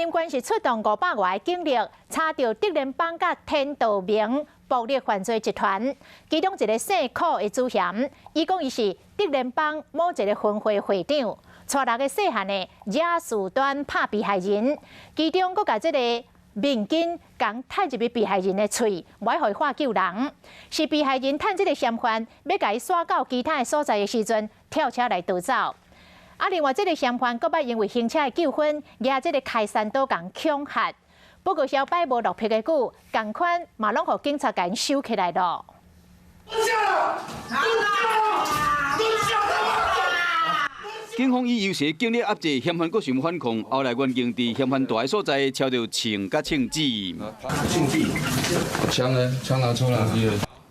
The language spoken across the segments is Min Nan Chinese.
警是出動500外警力，查著竹聯幫佮天道盟暴力犯罪集團，其中一个姓柯的主嫌，伊講伊是竹聯幫某一个分會會長，𤆬六个細漢的惹事端拍被害人，其中閣共這个面巾共刣入去被害人的喙，欲予伊喊救人，是被害人趁這个嫌犯欲共伊徙到其他的所在的時陣，跳車來逃走。啊！另外，這个嫌犯閣捌因為行車的糾紛，舉這个開山刀共恐嚇。不過，小擺無落魄的久，仝款嘛攏予警察共𪜶收起來囉。下！下！警方以優勢警力壓制嫌犯，閣想反抗，後來員警佇嫌犯蹛的所在，抄著槍佮槍支。槍支，槍呢？槍拿出來。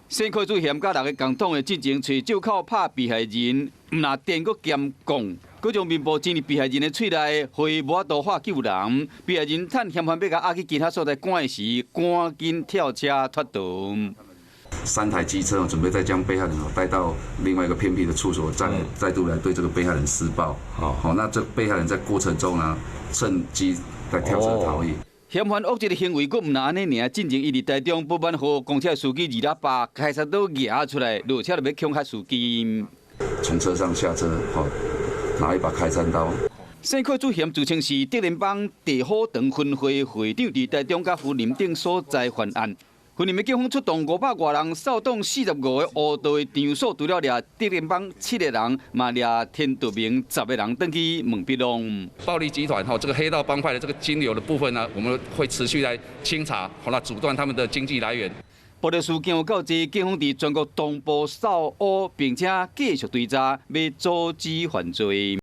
姓柯主嫌佮六个共黨的進前揣借口拍被害人，毋但電閣兼摃，閣將面布浸入被害人的喙內，予伊無法度喊救人。被害人趁嫌犯欲共押去其他所在趕的時，趕緊跳車脫逃。三台機車準備再將被害人帶到另外一個偏僻的處所，再度來對這個被害人施暴。好，那這被害人在過程中呢，趁機在跳車逃逸。嫌犯惡質的行為，閣毋但按呢爾，進前伊佇台中不滿予公車司機二喇叭開山刀舉出來，落車就欲恐嚇司機。從車上下車，好，拿一把開山刀。姓柯主嫌自稱是竹聯幫地虎堂分會會長，佇台中佮雲林等所在犯案。雲林的警方出動500外人，掃蕩45個烏道的場所，除了掠竹聯幫七個人，嘛掠天道盟10個人轉去問筆錄。暴力集團哈，這個黑道幫派的這個金流的部分呢，我們會持續來清查，好啦，阻斷他們的經濟來源。暴力事件有夠濟，警方佇全國東部掃烏，並且繼續追查，欲阻止犯罪。